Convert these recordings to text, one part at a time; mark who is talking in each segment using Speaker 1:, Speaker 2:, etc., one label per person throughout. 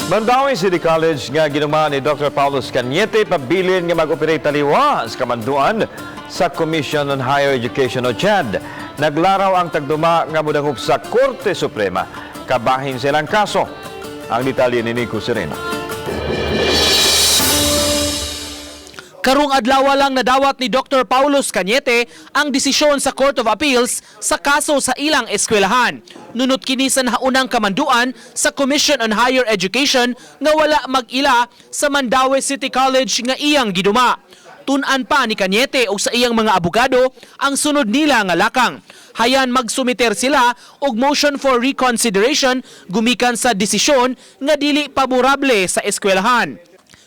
Speaker 1: Mandaue City College nga giduma ni Dr. Paulus Cañete pabilin nga mag-operate taliwa sa kamanduan sa Commission on Higher Education o CHED. Naglaraw ang tagduma nga modangop sa Korte Suprema kabahin sa ilang kaso. Ang detalye ni Nico Sereno.
Speaker 2: Karong adlaw lang nadawat ni Dr. Paulus Cañete ang desisyon sa Court of Appeals sa kaso sa ilang eskwelahan. Nunot kini sa naunang kamanduan sa Commission on Higher Education nga wala mag-ila sa Mandaue City College nga iyang giduma. Tun-an pa ni Cañete og sa iyang mga abogado ang sunod nila nga lakang. Hayan magsumiter sila og motion for reconsideration gumikan sa desisyon nga dili paborable sa eskwelahan.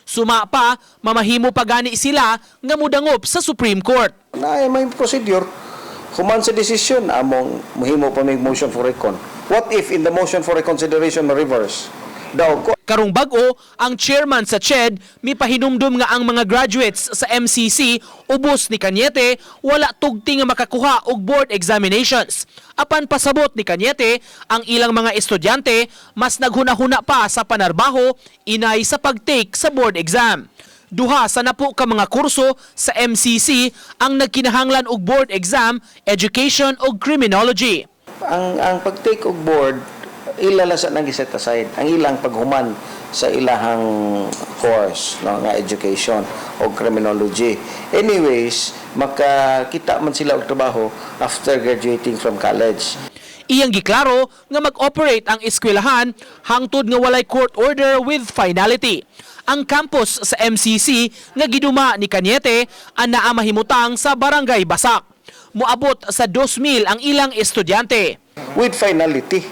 Speaker 2: Suma pa, mamahimo pa gani sila nga mudangop sa Supreme Court.
Speaker 3: Na may procedure human sa desisyon among muhimo pa may motion for recon. What if in the motion for reconsideration ma-reverse daw ko?
Speaker 2: Karong bag-o, ang chairman sa CHED mipahinumdum nga ang mga graduates sa MCC ubos ni Cañete wala tugti nga makakuha og board examinations. Apan pasabot ni Cañete, ang ilang mga estudyante mas naghunahuna pa sa panarbaho inay sa pag-take sa board exam. Duha sa napo ka mga kurso sa MCC ang nagkinahanglan og board exam, education ug criminology.
Speaker 3: Ang pag-take og board, ila lang sa nang set aside ang ilang paghuman sa ilahang course, no, nga education o criminology. Anyways, makakita man sila og trabaho after graduating from college.
Speaker 2: Iyang giklaro nga mag-operate ang eskwelahan hangtod nga walay court order with finality. Ang campus sa MCC nga giduma ni Cañete ang naa mahimutang sa Barangay Basak. Moabot sa 2,000 ang ilang estudyante.
Speaker 3: With finality.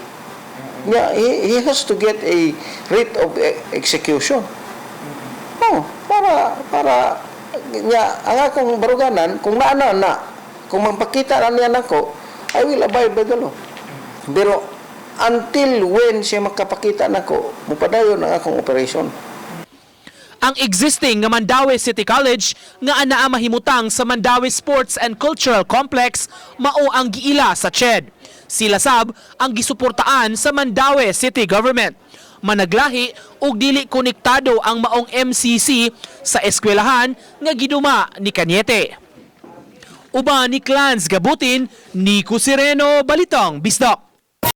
Speaker 3: Yeah, he has to get a writ of execution. Oh, para nya ang akong baruganan, kung naa na na kung magpakita na niya nako, I will abide by the law. Pero until when siya makapakita nako, mupadayon ang akong operation.
Speaker 2: Ang existing nga Mandaue City College nga anaa mahimutang sa Mandaue Sports and Cultural Complex mao ang giila sa CHED. Sila sab ang gisuportaan sa Mandaue City Government. Managlahi og dili konektado ang maong MCC sa eskwelahan nga giduma ni Cañete. Uban ni Clans Gabutin, Nico Sereno, Balitang Bisdak.